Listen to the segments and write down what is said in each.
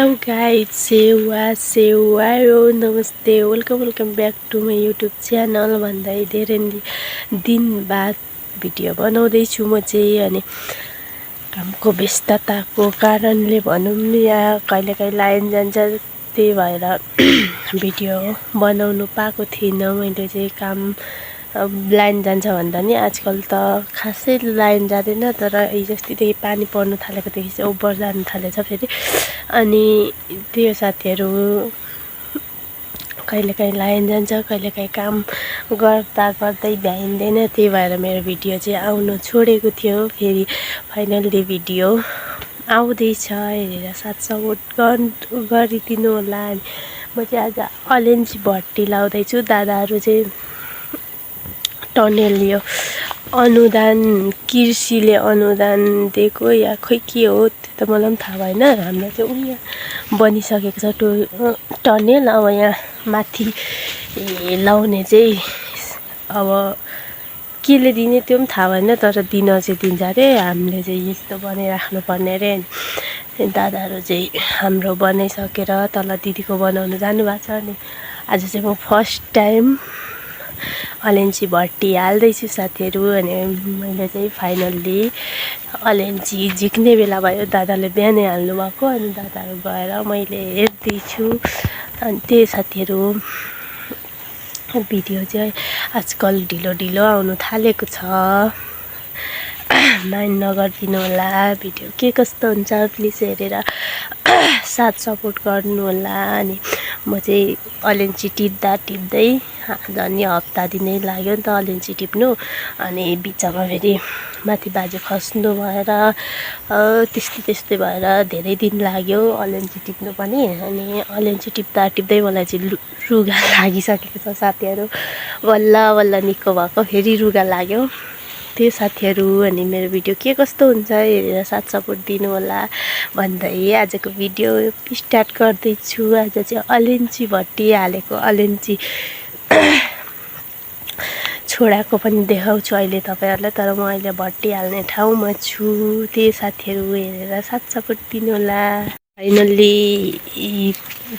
Hello guys, सेवायो नमस्ते, welcome back to my YouTube channel. भन्दै धेरै दिन बाद भिडियो बनाउँदैछु म चाहिँ। अनि कामको व्यस्तताको कारणले भनौँ या कहिलेकाहीँ लाइन जान्छ, त्यही भएर भिडियो बनाउनु पाएको थिइनँ मैले चाहिँ। काम लाइन जान्छ भन्दा नि आजकल त खासै लाइन जाँदैन, तर हिजोअस्तिदेखि पानी पर्नु थालेकोदेखि चाहिँ ओभर जानु थालेछ फेरि। अनि त्यो साथीहरू कहिलेकाहीँ लाइन जान्छ, कहिलेकाहीँ काम गर्दा गर्दै भ्याइँदैन, त्यही भएर मेरो भिडियो चाहिँ आउनु छोडेको थियो। फेरि फाइनल्ली भिडियो आउँदैछ, हेरेर साथ सपोर्ट गरिदिनु होला। म चाहिँ आज अलेन्जी भट्टी लाउँदैछु। दादाहरू चाहिँ टनेल यो अनुदान कृषिले अनुदान दिएको या खोइ के हो त्यो त मलाई पनि थाहा भएन। हाम्रो चाहिँ उयो बनिसकेको छ टनेल। अब यहाँ माथि लाउने चाहिँ अब केले दिने त्यो पनि थाहा भएन, तर दिन चाहिँ दिन्छ अरे। हामीले चाहिँ यस्तो बनाइराख्नु पर्ने अरे। दादाहरू चाहिँ हाम्रो बनाइसकेर तल दिदीको बनाउनु जानुभएको छ। अनि आज चाहिँ म फर्स्ट टाइम अलेन्जी भट्टी हाल्दैछु साथीहरू। अनि मैले चाहिँ फाइनल्ली अलेन्जी झिक्ने बेला भयो, दादाले बिहानै हाल्नुभएको। अनि दादाहरू गएर मैले हेर्दैछु। अनि त्यही साथीहरू भिडियो चाहिँ आजकल ढिलो आउनु थालेको छ, माइन्ड नगरिदिनु होला। भिडियो के कस्तो हुन्छ प्लिज हेरेर साथ सपोर्ट गर्नु होला। अनि म चाहिँ अलेन्जी टिप्दै झन् हप्ता दिनै लाग्यो नि त अलेन्जी टिप्नु। अनि बिचमा फेरि माथि बाजे खस्नु भएर त्यस्तै भएर धेरै दिन लाग्यो अलेन्जी टिप्नु पनि। अनि अलेन्जी टिप्दै मलाई चाहिँ रुगा लागिसकेको छ साथीहरू। बल्ल निको भएको, फेरि रुगा लाग्यो त्यो साथीहरू। अनि मेरो भिडियो के कस्तो हुन्छ हेरेर साथ सपोर्ट दिनु होला भन्दै आजको भिडियो स्टार्ट गर्दैछु। आज चाहिँ अलेन्जी भट्टी हालेको अलेन्जी छोडाको पनि देखाउँछु अहिले तपाईँहरूलाई, तर म अहिले भट्टी हाल्ने ठाउँमा छु। त्यही साथीहरू हेरेर साथ सपोर्ट दिनु होला। फाइनल्ली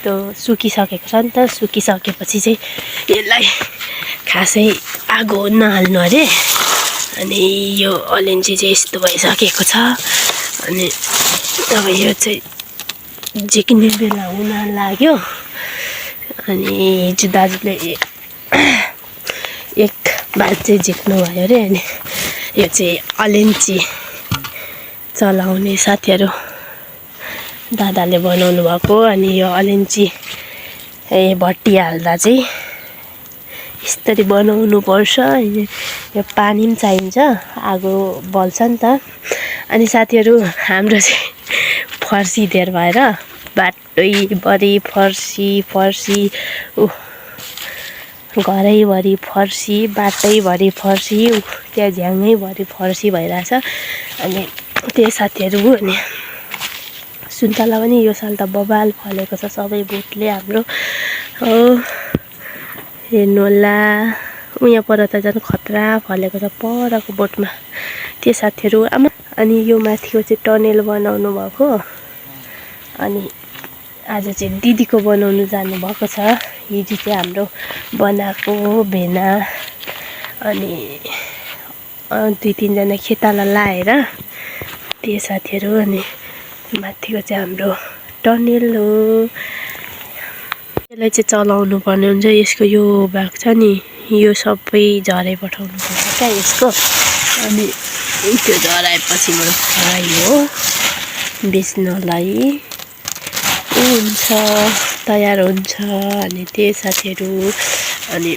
त्यो सुकिसकेको छ नि त, सुकिसकेपछि चाहिँ यसलाई खासै आगो नहाल्नु अरे। अनि यो अलेन्जी चाहिँ यस्तो भइसकेको छ। अनि अब यो चाहिँ झिक्ने बेला हुन लाग्यो। अनि हिजो दाजुले एक बार चाहिँ झिक्नु भयो अरे। अनि यो चाहिँ अलेन्जी चलाउने साथीहरू दादाले बनाउनु भएको। अनि यो अलेन्जी भट्टी हाल्दा चाहिँ यसरी बनाउनु पर्छ। यो पानी पनि चाहिन्छ, आगो बल्छ नि त। अनि साथीहरू हाम्रो चाहिँ फर्सी धेर भएर बाटैभरि फर्सी घरैभरि फर्सी, बाटैभरि फर्सी, त्यहाँ झ्याङैभरि फर्सी भइरहेछ। अनि त्यही साथीहरू। अनि सुन्तला पनि यो साल त बबाल फलेको छ, सबै बोटले हाम्रो हेर्नु होला। उहाँ पर त झन् खतरा फलेको छ परको बोटमा त्यो साथीहरू। अनि यो माथिको चाहिँ टनेल बनाउनु भएको। अनि आज चाहिँ दिदीको बनाउनु जानुभएको छ। हिजो चाहिँ हाम्रो बनाएको भेना अनि 2-3 जना खेताला लाएर त्यो साथीहरू। अनि माथिको चाहिँ हाम्रो टनेल हो, यसलाई चाहिँ चलाउनु पर्ने हुन्छ। यसको यो भाग छ नि, यो सबै झराइ पठाउनु पर्छ क्या यसको। अनि त्यो झराएपछि मात्रै हो बेच्नलाई हुन्छ, तयार हुन्छ। अनि त्यही साथीहरू। अनि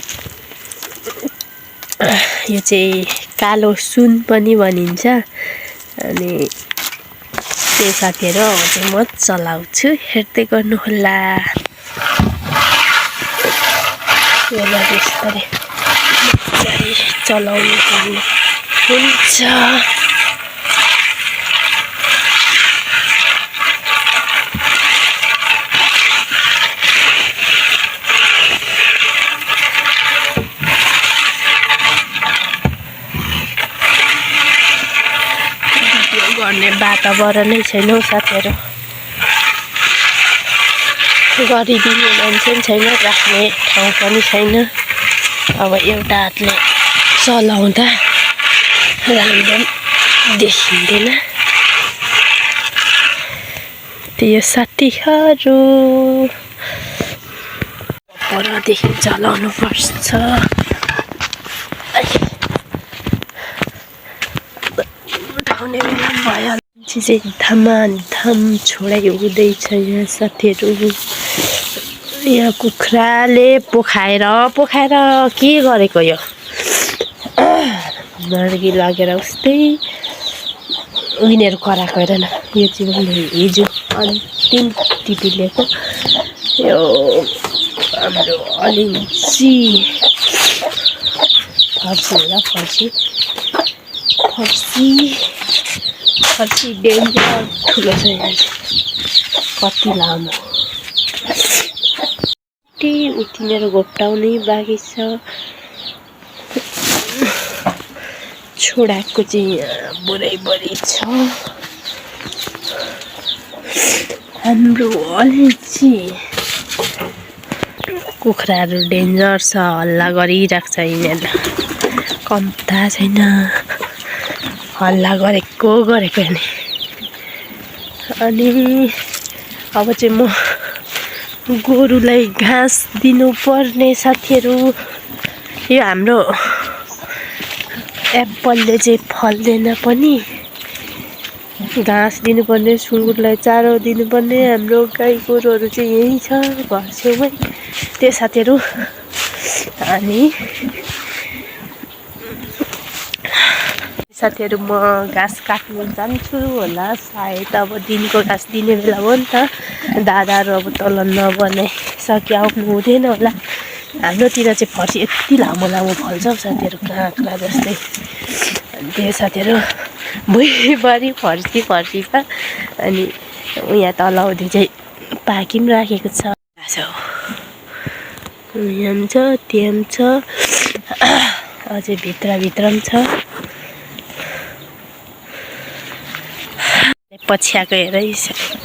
यो चाहिँ कालो सुन पनि भनिन्छ। अनि त्यही साथीहरू अब चाहिँ म चलाउँछु, हेर्दै गर्नु होला। यसरी चलाउनु पर्ने हुन्छ। गर्ने वातावरणै छैन हौ साथीहरू। गरिदिने मान्छे पनि छैन, राख्ने ठाउँ पनि छैन। अब एउटा हातले चलाउँदा राम्रो देखिँदैन। त्यो साथीहरू परदेखि चलाउनु पर्छ। उठाउने बेला भयो चाहिँ धमाधम छोडाइ हुँदैछ यहाँ साथीहरू। यहाँ कुखुराले पोखाएर के गरेको यो मर्गी लगेर उस्तै उनीहरू कराएको हेरेन। यो चाहिँ मैले हिजो अन्तिम टिपी लिएको यो हाम्रो अलैँची फर्सी डेन्जर ठुलो छ यहाँ चाहिँ, कति लामो उति मेरो घोप्टाउनै बाँकी छ। छोडाएको चाहिँ बढी छ। हाम्रो अलैँची कुखुराहरू डेन्जर छ, हल्ला गरिरहेको छ यिनीहरूलाई, कम थाहा छैन हल्ला गरेको हेर्ने। अनि अब चाहिँ म गोरुलाई घाँस दिनुपर्ने साथीहरू। यो हाम्रो एप्पलले चाहिँ फल्दैन पनि, घाँस दिनुपर्ने, सुँगुरलाई चारो दिनुपर्ने। हाम्रो गाई गोरुहरू चाहिँ यहीँ छ घर छेउमै त्यो साथीहरू। अनि साथीहरू म घाँस काट्नु जान्छु होला सायद, अब दिनको घाँस दिने बेला हो नि त। दादाहरू अब तल नबनाइसके आउनु हुँदैन होला। हाम्रोतिर चाहिँ फर्सी यति लामो फल्छ साथीहरू, काँक्रा जस्तै। अनि त्यो साथीहरू भुइँभरि फर्सी छ। अनि यहाँ तलाउदी चाहिँ पाकी पनि राखेको छ। यहाँ पनि छ, त्यहाँ पनि छ, अझै भित्र पनि छ। पछ्याएको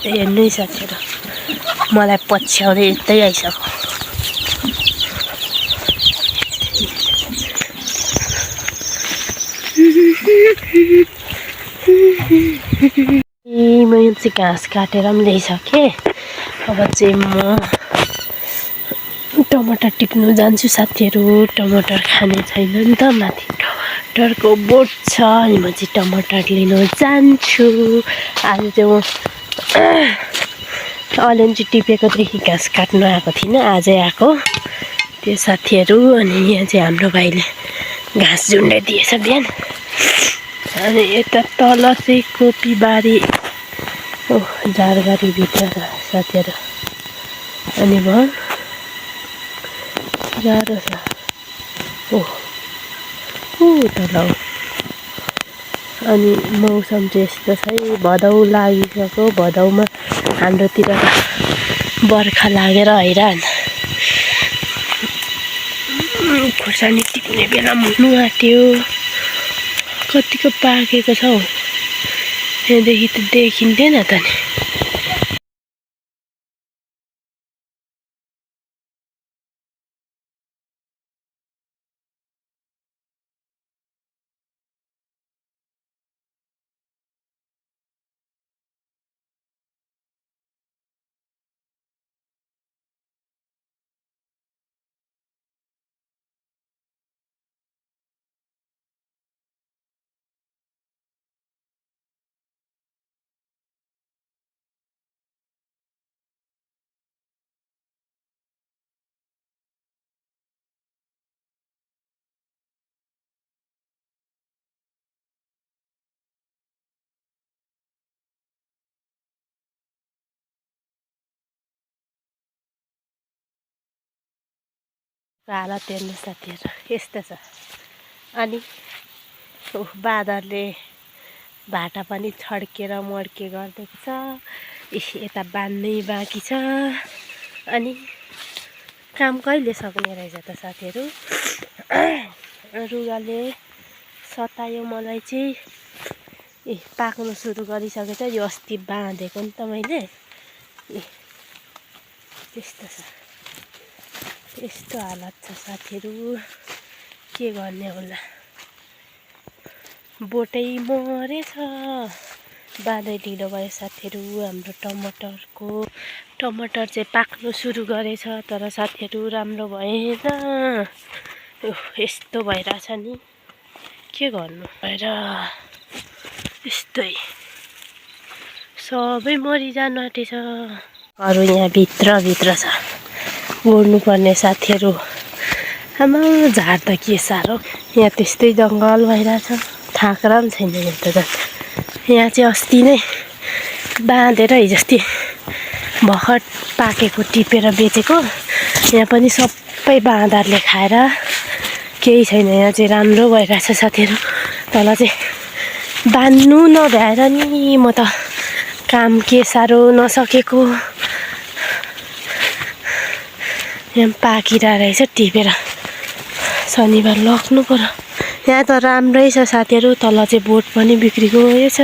हेर्नु है साथीहरू, मलाई पछ्याउँदै यतै आइसक्यो। मैले चाहिँ घाँस काटेर पनि ल्याइसकेँ। अब चाहिँ म टमाटर टिप्नु जान्छु साथीहरू। टमाटर खाने छैन नि त, माथि टमाटरको बोट छ, अनि म चाहिँ टमाटर लिन जान्छु। आज चाहिँ म अलैँची टिपेकोदेखि घाँस काट्नु आएको थिइनँ, आजै आएको त्यो साथीहरू। अनि यहाँ चाहिँ हाम्रो भाइले घाँस झुन्डाइदिएछ बिहान। अनि यता तल चाहिँ कोपीबारी झारबारीभित्र साथीहरू। अनि भयो गाह्रो छ तल। अनि मौसम चाहिँ यस्तो छ है, भदौ लागिसक्यो। भदौमा हाम्रोतिर बर्खा लागेर हैरान। खुर्सानी टिप्ने बेला हुनु आँट्यो, कतिको पाकेको छ हौ, यहाँदेखि त देखिँदैन त नि। हालत हेर्नु साथीहरू यस्तो छ। अनि बाँदरले भाटा पनि छड्केर मड्के गरिदिएको छ। यता बाँध्नै बाँकी छ। अनि काम कहिले सक्ने रहेछ त साथीहरू। रुगाले सतायो मलाई चाहिँ। पाक्नु सुरु गरिसकेछ। यो अस्ति बाँधेको नि त मैले। त्यस्तो छ, यस्तो हालत छ साथीहरू, के गर्ने होला। बोटै मरेछ, बाँधै ढिलो भयो साथीहरू। हाम्रो टमाटर चाहिँ पाक्नु सुरु गरेछ, तर साथीहरू राम्रो भएन। यस्तो भइरहेछ नि, के गर्नु भएर यस्तै सबै मरिजानु आँटेछ। अरू यहाँ भित्र छ, गोड्नुपर्ने साथीहरू। आमा झार त के साह्रो, यहाँ त्यस्तै जङ्गल भइरहेछ, थाक्रा पनि छैन यहाँ त झन्। यहाँ चाहिँ अस्ति नै बाँधेर हिजोअस्ति भर्खर पाकेको टिपेर बेचेको, यहाँ पनि सबै बाँदरले खाएर केही छैन। यहाँ चाहिँ राम्रो भइरहेछ साथीहरू, तल चाहिँ बाँध्नु नभ्याएर नि म त काम के साह्रो नसकेको। यहाँ पाकिरहेको रहेछ, टिपेर शनिबार लग्नु पर्यो। यहाँ त राम्रै छ साथीहरू, तल चाहिँ बोट पनि बिक्री गएछ।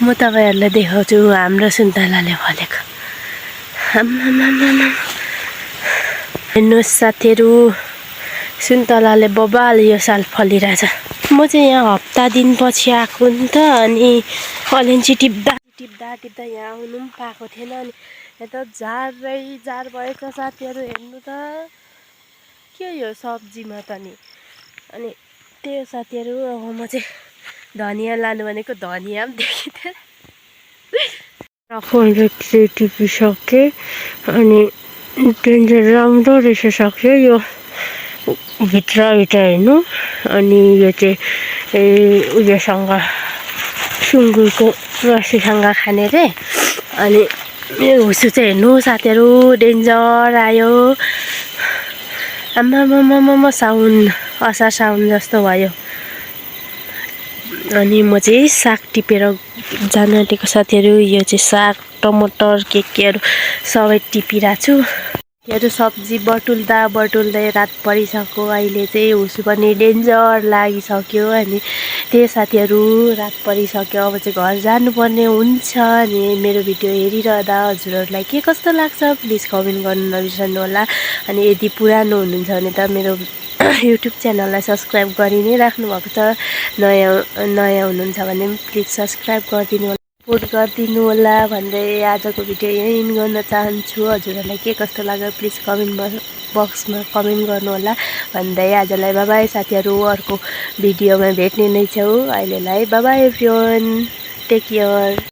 म तपाईँहरूलाई देखाउँछु हाम्रो सुन्तलाले फलेको। हेर्नुहोस् साथीहरू, सुन्तलाले बबाल यो साल फलिरहेछ। म चाहिँ यहाँ हप्ता दिनपछि आएको नि त, अनि अलैँची टिप्दा यहाँ आउनु पनि पाएको थिएन। अनि यता झारै झार भएछ साथीहरू, हेर्नु त के यो सब्जीमा त नि। अनि त्यो साथीहरू, अब म चाहिँ धनियाँ लानु भनेको, धनियाँ पनि देखिँदैन। मैले चाहिँ टिपिसकेँ, अनि डेन्जर राम्रो रहेछ सक्यो यो भित्र हेर्नु। अनि यो चाहिँ उयोसँग सुँगुरको रसीसँग खाने रे। अनि मेरो हुसु चाहिँ हेर्नु साथीहरू, डेन्जर आयो। आम्मामामामा असार साउन जस्तो भयो। अनि म चाहिँ साग टिपेर जान आँटेको साथीहरू। यो चाहिँ साग, टमाटर केहरू सबै टिपिरहेको छु। योहरू सब्जी बटुल्दै रात परिसक्यो। अहिले चाहिँ हुसु पनि डेन्जर लागिसक्यो। अनि त्यही साथीहरू, रात परिसक्यो, अब चाहिँ घर जानुपर्ने हुन्छ। अनि मेरो भिडियो हेरिरहँदा हजुरहरूलाई के कस्तो लाग्छ प्लिज कमेन्ट गर्नु नबिर्सनु होला। अनि यदि पुरानो हुनुहुन्छ भने त मेरो युट्युब च्यानललाई सब्सक्राइब गरि नै राख्नुभएको छ। नयाँ हुनुहुन्छ भने प्लिज सब्सक्राइब गरिदिनु होला, सपोर्ट गरिदिनु होला भन्दै आजको भिडियो यही एन्ड गर्न चाहन्छु। हजुरहरूलाई के कस्तो लाग्यो प्लिज कमेन्ट बक्समा कमेन्ट गर्नु होला भन्दै आजलाई बाबाई साथीहरू। अर्को भिडियोमा भेट्ने नै छौँ। अहिलेलाई बाबाई एभ्रिवान, टेक केयर।